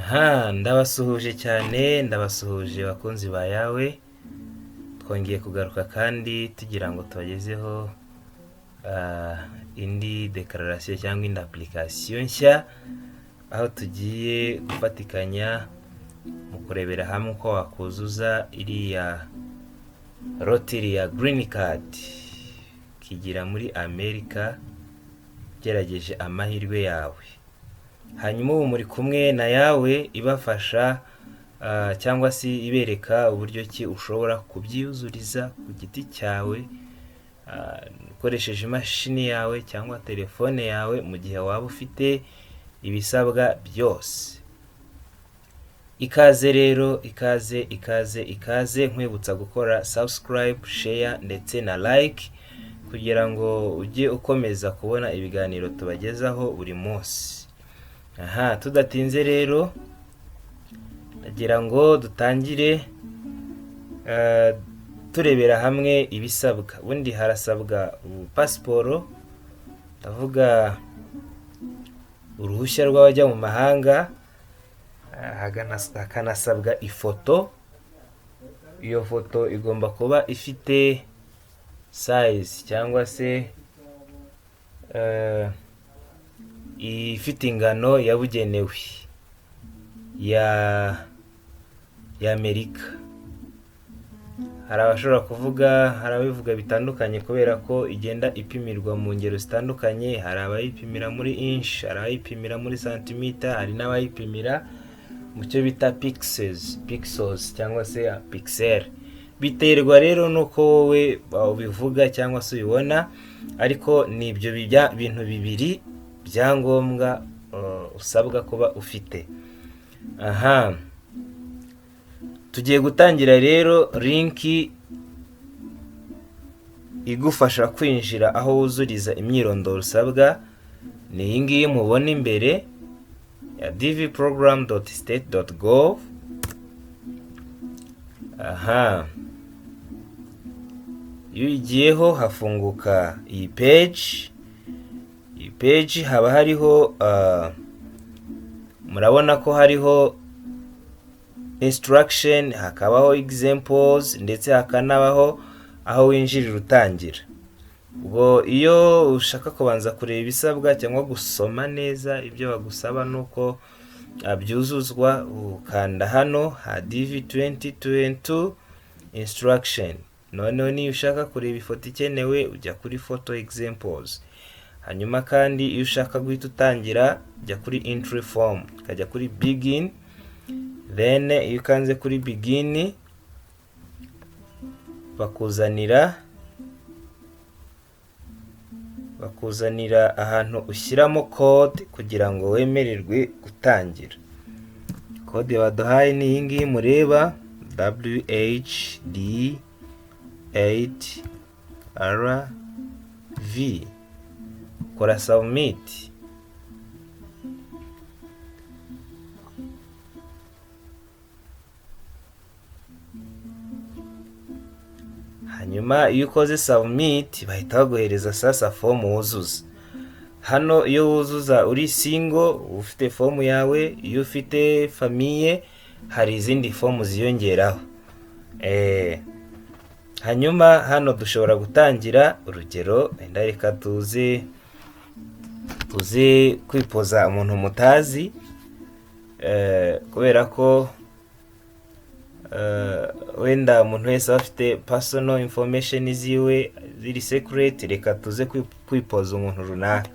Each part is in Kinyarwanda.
Aha ndabasuhuje cyane, ndabasuhuje bakunzi ba Yawe, twongeye kugaruka kandi tugira ngo tubagezeho indi declaration cyangwa indi application nshya, aho tugiye gufatikanya mu kurebera hamwe uko wakuzuza iriya lottery ya green card, ukigira muri Amerika ugerageje amahirwe yawe. Hanyuma ubu muri kumwe na Yawe ibafasha cyangwa se ibereka uburyo ki ushobora kubyiyuzuriza ku giti cyawe, ukoresheje imashini yawe cyangwa telefone yawe mu gihe waba ufite ibisabwa byose. Ikaze rero, ikaze, ikaze, ikaze, nkwibutsa gukora subscribe, share ndetse na like kugira ngo ujye ukomeza kubona ibiganiro tubagezaho buri munsi. Aha tudatinze rero, ndagira ngo dutangire turebera hamwe ibisabwa. Ubundi harasabwa pasiporo, ndavuga uruhushya rw'abajya mu mahanga, hakanasabwa ifoto. Iyo foto igomba kuba ifite size cyangwa se ifite ingano yabugenewe ya y'Amerika. Hari abashobora kuvuga, hari ababivuga bitandukanye kubera ko igenda ipimirwa mu ngero zitandukanye, hari abayipimira muri inch, hari abayipimira muri santimita, hari n'abayipimira mu cyo bita pixels, pixels cyangwa se pixel. Biterwa rero n'uko wowe ubivuga cyangwa se ubibona, ariko ni ibyo bintu bibiri byangombwa usabwa kuba ufite. Aha tugiye gutangira rero link igufasha kwinjira aho wuzuriza imyirondoro usabwa ni iyi ngiyi mubona imbere ya dvprogram.state.gov. Aha iyo uyigiyeho hafunguka iyi page. Iyi page haba hariho, murabona ko hariho instruction, hakabaho examples ndetse hakanabaho aho winjirira utangira. Ubwo iyo ushaka kubanza kureba ibisabwa cyangwa gusoma neza ibyo bagusaba nuko byuzuzwa, ukanda hano ha DV 2022 instruction. Noneho niyo ushaka kureba ifoto ikenewe ujya kuri photo examples. Hanyuma kandi iyo ushaka guhita utangira ujya kuri entry form, ukajya kuri begin. Then iyo ukanze kuri begin bakuzanira ahantu ushyiramo code kugira ngo wemererwe gutangira. Code baduhaye ni iyi ngiyi mureba, WHD8RV. Kora submit. Hanyuma iyo ukoze submit bahita baguhereza sasa fomu wuzuza. Hano iyo wuzuza uri single ufite fomu yawe, iyo ufite famille hari izindi fomu ziyongeraho. Hanyuma hano dushobora gutangira urugero, wenda reka tuze kwipoza umuntu mutazi, kubera ko wenda umuntu wese aba afite personal information ziwe ziri secret. Reka tuze kwipoza umuntu runaka.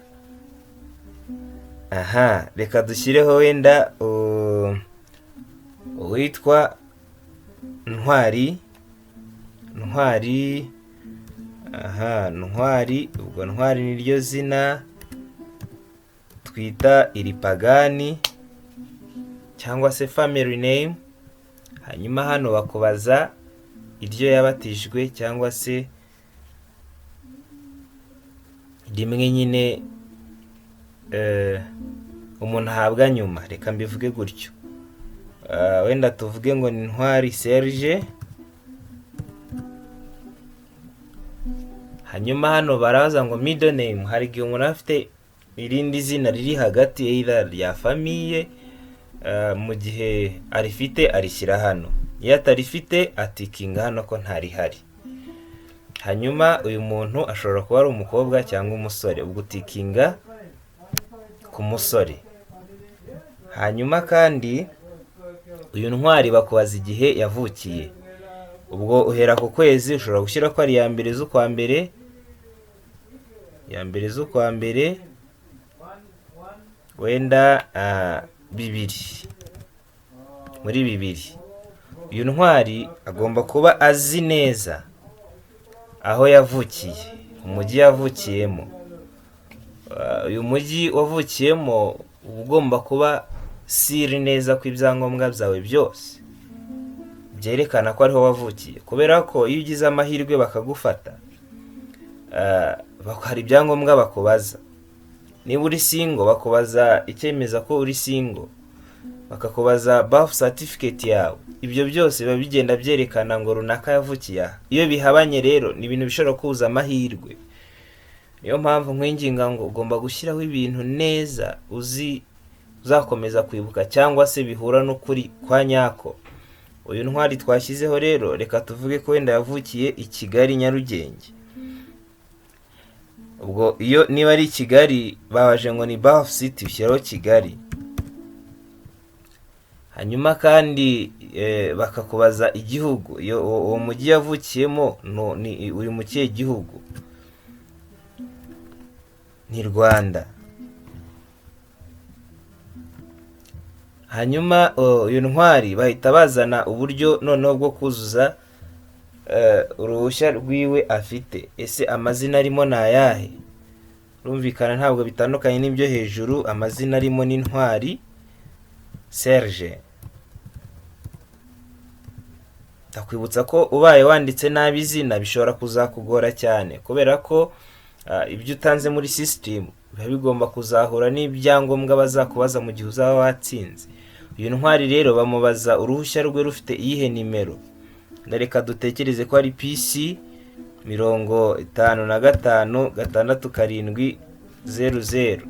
Aha reka dushyireho wenda uwitwa Ntwari. Ntwari, aha Ntwari, ubwo Ntwari niryo zina twita iripagani cyangwa se family name. Hanyuma hano bakubaza iryo yabatijwe cyangwa se rimwe nyine umuntu ahabwa nyuma, reka mbivuge gutyo. Wenda tuvuge ngo ni Ntwari Serge. Hanyuma hano barabaza ngo middle name. Hari igihe umuntu aba afite irindi zina riri hagati, either rya famille Mu gihe arifite arishyira hano, iyo atarifite atikinga hano ko ntarihari. Hanyuma uyu muntu ashobora kuba ari umukobwa cyangwa umusore, ubwo utikinga ku musore. Hanyuma kandi uyu Ntwari bakubaza igihe yavukiye, ubwo uhera ku kwezi, ushobora gushyira ko ari 1 z'ukwa mbere, 1 z'ukwa mbere wenda 2000, muri 2000. Uyu Ntwari agomba kuba azi neza aho yavukiye, umujyi yavukiyemo. Uyu mujyi wavukiyemo uba ugomba kuba siri neza ko ibyangombwa byawe byose byerekana ko ariho wavukiye, kubera ko iyo ugize amahirwe bakagufata, hari ibyangombwa bakubaza. Niba uri single bakubaza icyemeza ko uri single, bakakubaza birth certificate yawe. Ibyo byose biba bigenda byerekana ngo runaka yavukiye aha. Iyo bihabanye rero ni ibintu bishobora kubuza amahirwe. Niyo mpamvu nkwinginga ngo ugomba gushyiraho ibintu neza uzi uzakomeza kwibuka cyangwa se bihura n'ukuri kwa nyako. Uyu Ntwari twashyizeho rero, reka tuvuge ko wenda yavukiye i Kigali, Nyarugenge. Ubwo iyo niba ari i Kigali babaje ngo ni birth city, ushyiraho Kigali. Hanyuma kandi bakakubaza igihugu, iyo uwo mujyi yavukiyemo ni uri mu kihe gihugu, ni Rwanda. Hanyuma uyu Ntwari bahita bazana uburyo noneho bwo kuzuza uruhushya rwiwe afite. Ese amazina arimo ni ayahe? Urumvikana ntabwo bitandukanye n'ibyo hejuru, amazina arimo ni Ntwari Serge. Ndakwibutsa ko ubaye wanditse nabi izina bishobora kuzakugora cyane, kubera ko ibyo utanze muri sisitemu biba bigomba kuzahura n'ibyangombwa bazakubaza mu gihe uzaba watsinze. Uyu Ntwari rero bamubaza uruhushya rwe rufite iyihe nimero. Reka dutekereze ko ari PC 55 67 00.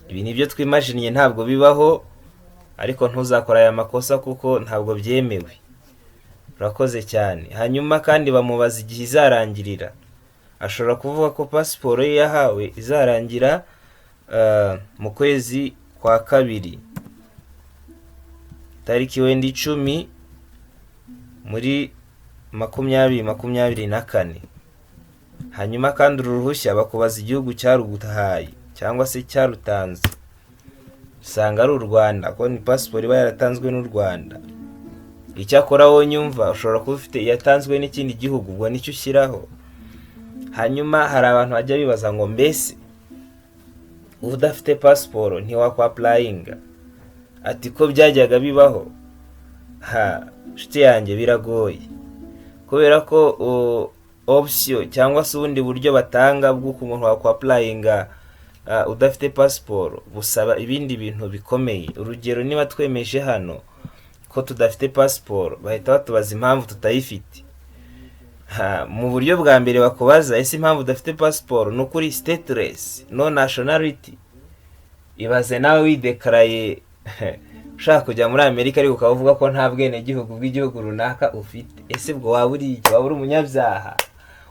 Ibi nibyo twimajiniye, ntabwo bibaho, ariko ntuzakore aya makosa kuko ntabwo byemewe. Urakoze cyane. Hanyuma kandi bamubaza igihe izarangirira. Ashobora kuvuga ko pasiporo ye yahawe izarangira mu kwezi kwa kabiri, tariki wenda 10 muri 2024. Hanyuma kandi uru ruhushya bakubaza igihugu cyaruguhaye cyangwa se cyarutanze, usanga ari u Rwanda kuko ni pasiporo iba yaratanzwe n'u Rwanda. Icyakora wowe nyumva ushobora kuba ufite iyatanzwe n'ikindi gihugu, ubwo nicyo ushyiraho. Hanyuma hari abantu bajya bibaza ngo mbese udafite pasiporo ntiwakwapurayinga? Ati ko byajyaga bibaho. Ha nshuti yanjye, biragoye kubera ko option cyangwa se ubundi buryo batanga bw'uko umuntu wakwapurayinga udafite pasiporo busaba ibindi bintu bikomeye. Urugero, niba twemeje hano ko tudafite pasiporo, bahita batubaza impamvu tutayifite. Mu buryo bwa mbere bakubaza ese impamvu udafite pasiporo ni ukuri stateless, no nationality. Ibaze nawe widekaraye ushaka kujya muri Amerika ariko ukaba uvuga ko nta bwenegihugu bw'igihugu runaka ufite. Ese ubwo waba uri iki? Waba uri umunyabyaha?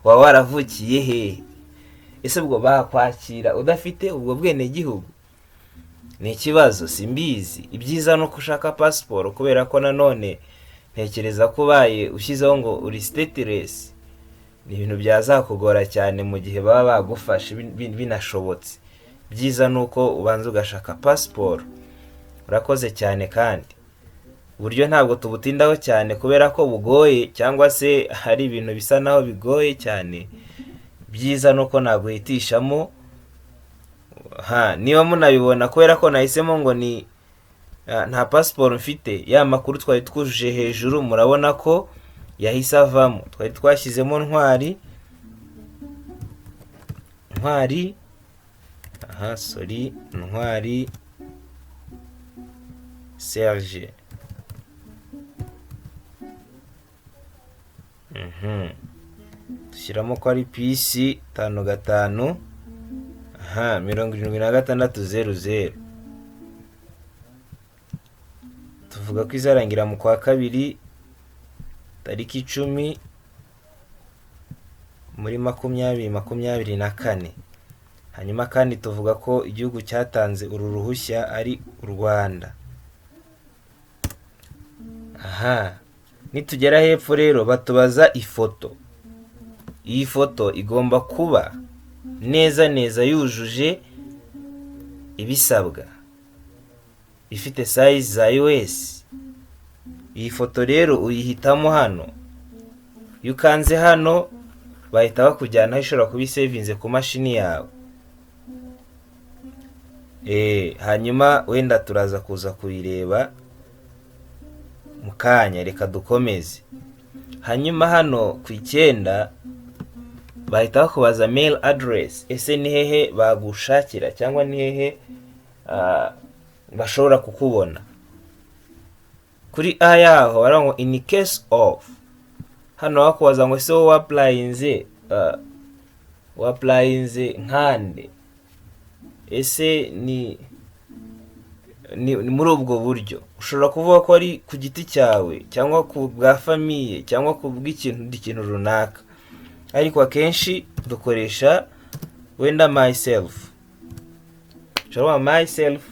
Waba waravukiye hehe? Ese ubwo bakwakira udafite ubwo bwenegihugu? Ni ikibazo, simbizi. Ibyiza ni uko ushaka pasiporo, kubera ko nanone ntekereza ko ubaye ushyizeho ngo uri stateless ni ibintu byazakugora cyane mu gihe baba bagufashe binashobotse. Ibyiza ni uko ubanza ugashaka pasiporo. Urakoze cyane. Kandi uburyo ntabwo tubutindaho cyane kubera ko bugoye cyangwa se hari ibintu bisa naho bigoye cyane. Byiza ni uko naguhitishamo. Ha niba munabibona, kubera ko nahisemo ngo ni nta pasiporo mfite, ya makuru twari twujuje hejuru murabona ko yahise avamo. Twari twashyizemo Ntwari, Ntwari, aha sorry, Ntwari Serge. Dushyiramo ko ari PC 55, aha 76 00. Tuvuga ko izarangira mu kwa kabiri, tariki 10, muri 2024. Hanyuma kandi tuvuga ko igihugu cyatanze uru ruhushya ari u Rwanda. Aha nitugera hepfo rero, batubaza ifoto. Iyi foto igomba kuba neza neza yujuje ibisabwa, ifite size za US. Iyi foto rero uyihitamo hano. Iyo ukanze hano, bahita bakujyana aho ishobora kuba isevinze ku mashini yawe. Hanyuma wenda turaza kuza kuyireba mu kanya, reka dukomeze. Hanyuma hano ku 9 bahita bakubaza mail address. Ese ni hehe bagushakira, cyangwa ni hehe bashobora kukubona? Kuri a yaho baravuga ngo "in case of". Hano bakubaza ngo ese wowe wa applyinze nkande? Ese ni muri ubwo buryo ushobora kuvuga ko ari ku giti cyawe, cyangwa ku bwa famille, cyangwa ku bw'ikintu ikintu runaka, ariko akenshi dukoresha wenda myself. Ushobora kuvuga myself,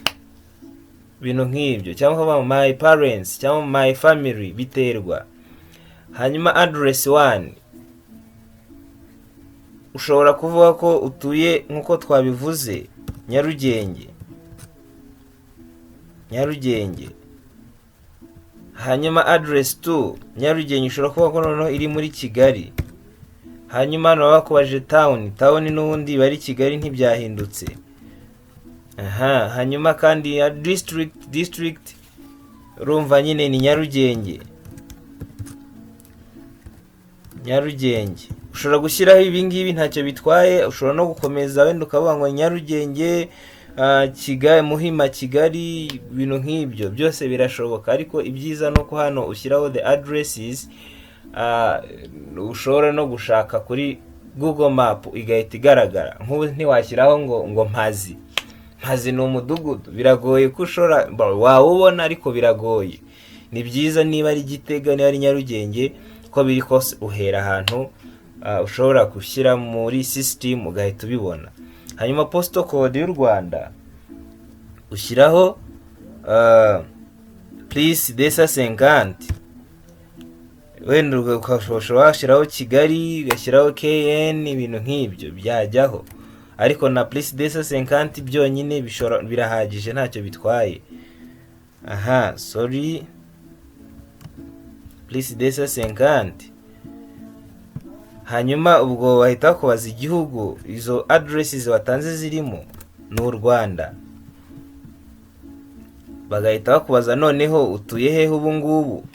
ibintu nk'ibyo, cyangwa kuvuga my parents cyangwa my family, biterwa. Hanyuma address one, ushobora kuvuga ko utuye, nk'uko twabivuze, Nyarugenge, Nyarugenge. Hanyuma address 2, Nyarugenge, ushobora kuvuga ko noneho iri muri Kigali. Hanyuma hano baba bakubajije town. Town n'ubundi iba ari Kigali, ntibyahindutse. Aha hanyuma kandi ya district, district urumva nyine ni Nyarugenge, Nyarugenge. Ushobora gushyiraho ibi ngibi, ntacyo bitwaye. Ushobora no gukomeza wenda ukavuga ngo Nyarugenge, Kigali, Muhima, Kigali, ibintu nk'ibyo byose birashoboka. Ariko ibyiza ni uko hano ushyiraho the addresses, ushobora no gushaka kuri Google Map igahita igaragara. Nk'ubu ntiwashyiraho ngo Mpazi. Mpazi ni umudugudu, biragoye ko ushobora wawubona, ariko biragoye. Ni byiza niba ari Gitega, niba ari Nyarugenge, uko biri kose uhera ahantu ushobora gushyira muri system ugahita ubibona. Hanyuma postal code y'u Rwanda ushyiraho plus 250, wenda ukashobora washyiraho Kigali, ugashyiraho KN, ibintu nk'ibyo byajyaho, ariko na plus 250 byonyine birahagije, ntacyo bitwaye. Aha, sorry, plus 250. Hanyuma ubwo bahita bakubaza igihugu izo addresses watanze zirimo, ni u Rwanda. Bagahita bakubaza noneho utuye hehe ubu ngubu.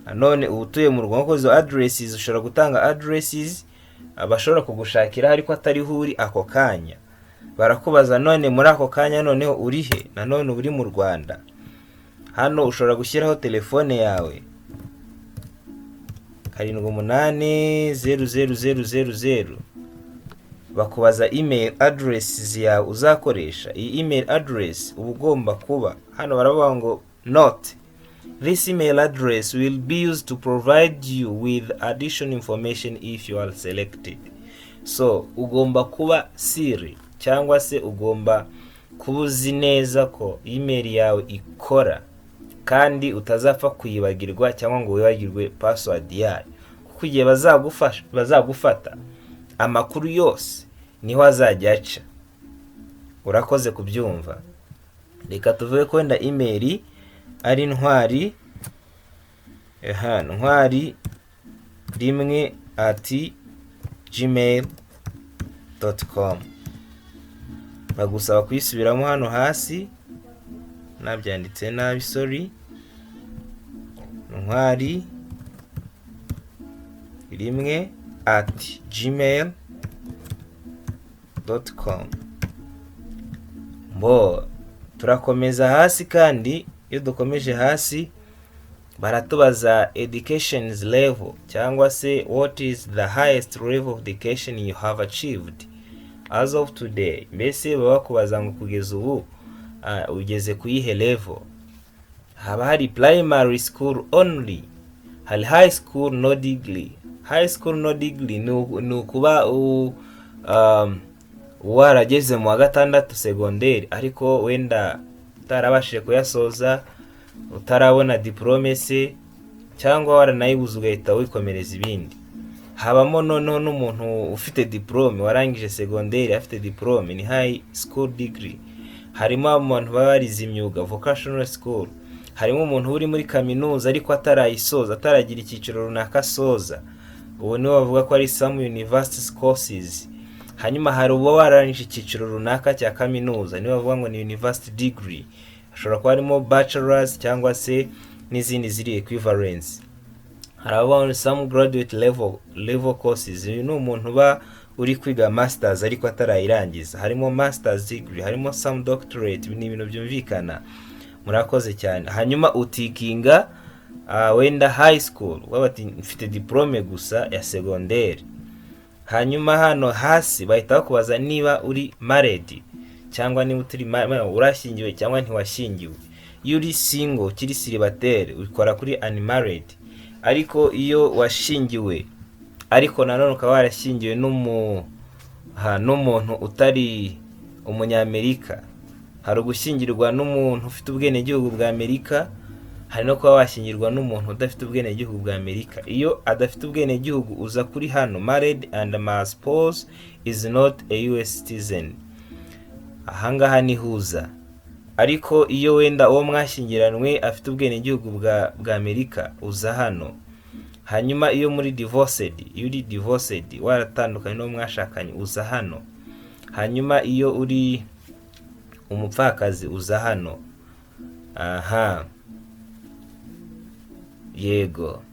Nanone uba utuye mu Rwanda, kuko izo addresses, ushobora gutanga addresses bashobora kugushakira ariko atariho uri ako kanya. Barakubaza none muri ako kanya noneho uri he? Nanone uba uri mu Rwanda. Hano ushobora gushyiraho telefone yawe, 7800000. Bakubaza email address yawe uzakoresha. Iyi email address uba ugomba kuba, hano baravuga ngo "Note: this email address will be used to provide you with additional information if you are selected." So ugomba kuba sure, cyangwa se ugomba kuba uzi neza ko email yawe ikora kandi utazapfa kuyibagirwa cyangwa ngo wibagirwe password yayo, kuko igihe bazagufasha, bazagufata, amakuru yose niho azajya aca. Urakoze kubyumva. Reka tuvuge ko wenda email ari ntwari, aha ntwari1@gmail.com. Bagusaba kuyisubiramo hano hasi, nabyanditse nabi, sorry. ntwari1@gmail.com. Mbo turakomeza hasi. Kandi iyo dukomeje hasi, baratubaza education level, cyangwa se "What is the highest level of education you have achieved as of today?" Mbese baba bakubaza ngo kugeza ubu ugeze ku yihe level? Haba hari primary school only, hari high school no degree. High school no degree ni ukuba warageze mu wa gatandatu segonderi, ariko wenda utarabashije kuyasoza, utarabona diporome se, cyangwa waranayibuze ugahita wikomereza ibindi. Habamo noneho n'umuntu ufite diporome, warangije segonderi afite diporome, ni high school degree. Harimo abantu baba barize imyuga, vocational school. Harimo umuntu uri muri kaminuza ariko atarayisoza, ataragira icyiciro runaka asoza, uwo niwe bavuga ko ari some university courses. Hanyuma hari uba wararangije icyiciro runaka cya kaminuza, niwe bavuga ngo ni university degree. Hashobora kuba harimo bachelors cyangwa se n'izindi ziri equivalence. Hari abavuga some graduate level courses, uyu ni umuntu uba uri kwiga masters ariko atarayirangiza. Harimo masters degree, harimo some doctorate. Ni ibintu byumvikana. Murakoze cyane. Hanyuma utickinga wenda high school, waba ati mfite diplome gusa ya segonderi. Hanyuma hano hasi bahita bakubaza niba uri married cyangwa niba utari, urashyingiwe cyangwa ntiwashyingiwe. Iyo uri single, ukiri célibataire, ukora kuri unmarried. Ariko iyo washyingiwe, ariko nanone ukaba warashyingiwe n'umuntu utari Umunyamerika, hari ugushyingirwa n'umuntu ufite ubwenegihugu bwa Amerika, hari no kuba washyingirwa n'umuntu udafite ubwenegihugu bwa Amerika. Iyo adafite ubwenegihugu, uza kuri hano "married and my spouse is not a US citizen", ahangaha nihuza. Ariko iyo wenda uwo mwashyingiranwe afite ubwenegihugu bwa Amerika, uza hano. Hanyuma iyo muri divorced, iyo uri divorced, waratandukanye n'uwo mwashakanye, uza hano. Hanyuma iyo uri umupfakazi, uza hano. Aha, yego.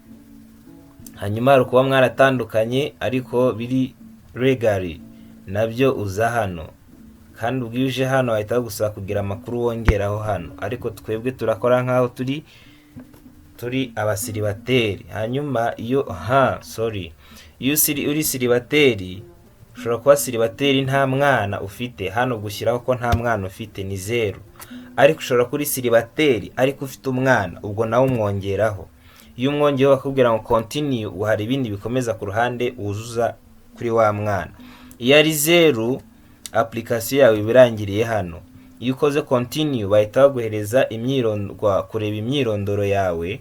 Hanyuma hari ukuba mwaratandukanye ariko biri legally, nabyo uza hano. Kandi ubwo iyo uje hano, bahita bagusaba kugira amakuru wongeraho hano, ariko twebwe turakora nk'aho turi abasiribateri. Hanyuma iyo, ha, sorry, iyo uri célibataire, ushobora kuba célibataire nta mwana ufite. Hano gushyiraho ko nta mwana ufite ni zeru. Ariko ushobora kuri célibataire ariko ufite umwana, ubwo nawe umwongeraho. Iyo umwongeyeho, bakubwira ngo "continue", ubu hari ibindi bikomeza ku ruhande wuzuza kuri wa mwana. Iyo ari zeru, application yawe iba irangiriye hano. Iyo ukoze continue, bahita baguhereza imyirondoro, kureba imyirondoro yawe.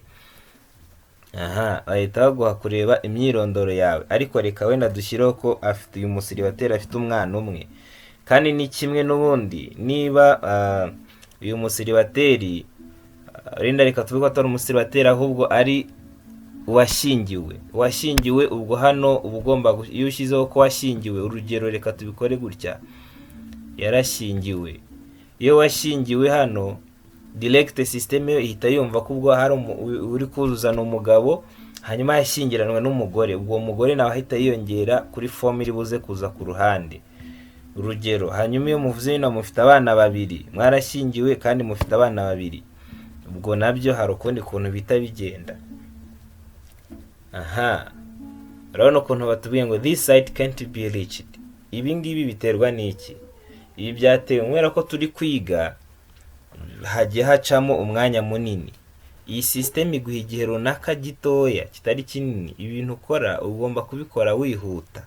Aha bahita baguha kureba imyirondoro yawe. Ariko reka wenda dushyireho ko afite, uyu musiribateri afite umwana umwe. Kandi ni kimwe n'ubundi niba uyu musiribateri, wenda reka tuvuge ko atari umusiribateri, ahubwo ari uwashyingiwe. Uwashyingiwe, ubwo hano uba ugomba, iyo ushyizeho ko washyingiwe, urugero reka tubikore gutya, yarashyingiwe. Iyo washyingiwe hano, direct system yo ihita yumva ko ubwo hari uri kuzuzana umugabo, hanyuma yashyingiranwe n'umugore, ubwo uwo mugore nawe ahita yiyongera kuri fomu iri buze kuza ku ruhande, urugero. Hanyuma iyo muvuze wenda mufite abana babiri, mwarashyingiwe kandi mufite abana babiri, ubwo nabyo hari ukundi kuntu bita bigenda. Aha urabona ukuntu batubwiye ngo "This site can't be reached". Ibi ngibi biterwa n'iki? Ibi byatewe kubera ko turi kwiga, hagiye hacamo umwanya munini. Iyi sisiteme iguha igihe runaka gitoya kitari kinini. Ibintu ukora ugomba kubikora wihuta,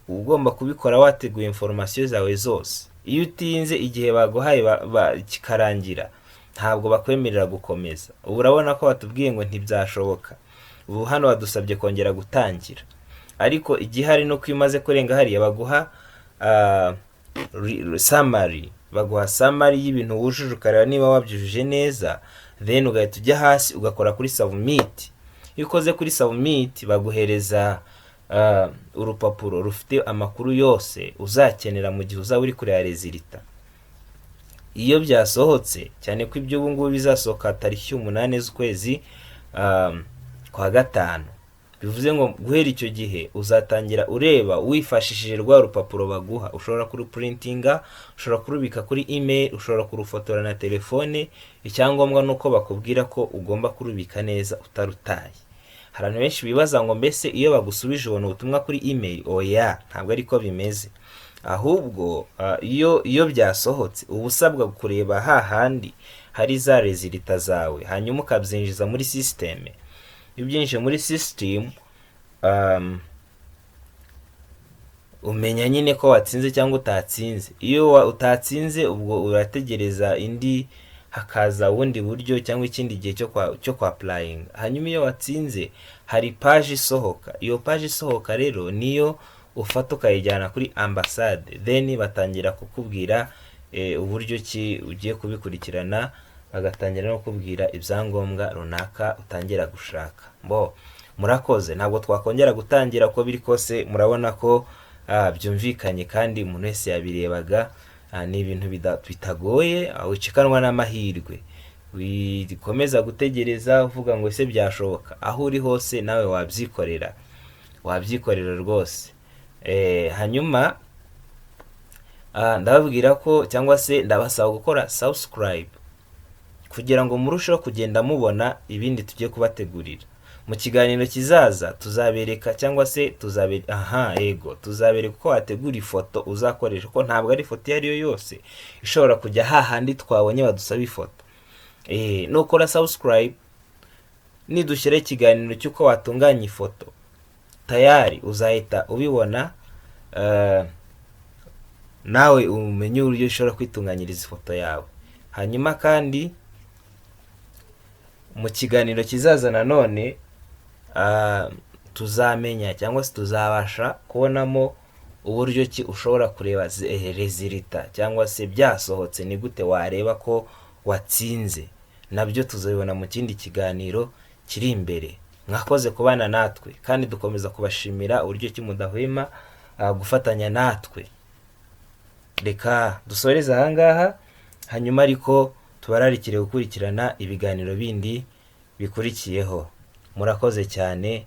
ugomba kubikora wateguye information zawe zose. Iyo utinze, igihe baguhaye kikarangira, ntabwo bakwemerera gukomeza. Ubu urabona ko batubwiye ngo ntibyashoboka. Ubu hano badusabye kongera gutangira. Ariko igihari ni uko iyo umaze kurenga hariya, baguha summary, baguha summary y'ibintu wujuje, ukareba niba wabyujuje neza, then ugahita ujya hasi ugakora kuri submit. Iyo ukoze kuri submit, baguhereza urupapuro rufite amakuru yose uzakenera mu gihe uzaba uri kureba résultat iyo byasohotse, cyane ko ibyo ubu ngubu bizasohoka tariki 8 z'ukwezi kwa gatanu. Bivuze ngo guhera icyo gihe uzatangira ureba wifashishije rwa rupapuro baguha. Ushobora kuruprintinga, ushobora kurubika kuri email, ushobora kurufotora na telefone. Icyangombwa ni uko bakubwira ko ugomba kurubika neza utarutaye. Hari abantu benshi bibaza ngo mbese iyo bagusubije ubona ubutumwa kuri email? Oya, ntabwo ariko bimeze. Ahubwo iyo byasohotse, uba usabwa kureba hahandi Hari za résultats zawe, hanyuma ukabyinjiza muri système. Iyo ubyinjije muri système, umenya nyine ko watsinze cyangwa utatsinze. Iyo utatsinze, ubwo urategereza indi, hakaza ubundi buryo cyangwa ikindi gihe cyo kwa applyinga. Hanyuma iyo watsinze, hari page isohoka. Iyo page isohoka rero niyo ufata ukayijyana kuri ambasade, then batangira kukubwira uburyo ki ugiye kubikurikirana, bagatangira no kukubwira ibyangombwa runaka utangira gushaka. Bo murakoze, ntabwo twakongera gutangira. Uko biri kose murabona ko byumvikanye kandi umuntu wese yabirebaga. Ni ibintu bitagoye. Wicikanwa n'amahirwe, wikomeza gutegereza uvuga ngo ese byashoboka? Aho uri hose nawe wabyikorera, wabyikorera rwose. Hanyuma ndababwira ko cyangwa se ndabasaba gukora subscribe kugira ngo murusheho kugenda mubona ibindi tugiye kubategurira. Mu kiganiro kizaza tuzabereka cyangwa se tuzabe aha yego, tuzabereka uko wategura ifoto uzakoresha, ko ntabwo ari ifoto iyo ari yo yose ishobora kujya hahandi twabonye badusaba ifoto. Nukora subscribe, nidushyiraho ikiganiro cy'uko watunganya ifoto, tayari uzahita ubibona, nawe umenye uburyo ushobora kwitunganyiriza ifoto yawe. Hanyuma kandi mu kiganiro kizaza nanone tuzamenya cyangwa se tuzabasha kubonamo uburyo ki ushobora kureba résultats cyangwa se byasohotse, ni gute wareba ko watsinze. Nabyo tuzabibona mu kindi kiganiro kiri imbere. Mwakoze kubana natwe kandi dukomeza kubashimira uburyo ki mudahwema gufatanya natwe. Reka dusoreze ahangaha, hanyuma ariko tubararikire gukurikirana ibiganiro bindi bikurikiyeho. Murakoze cyane.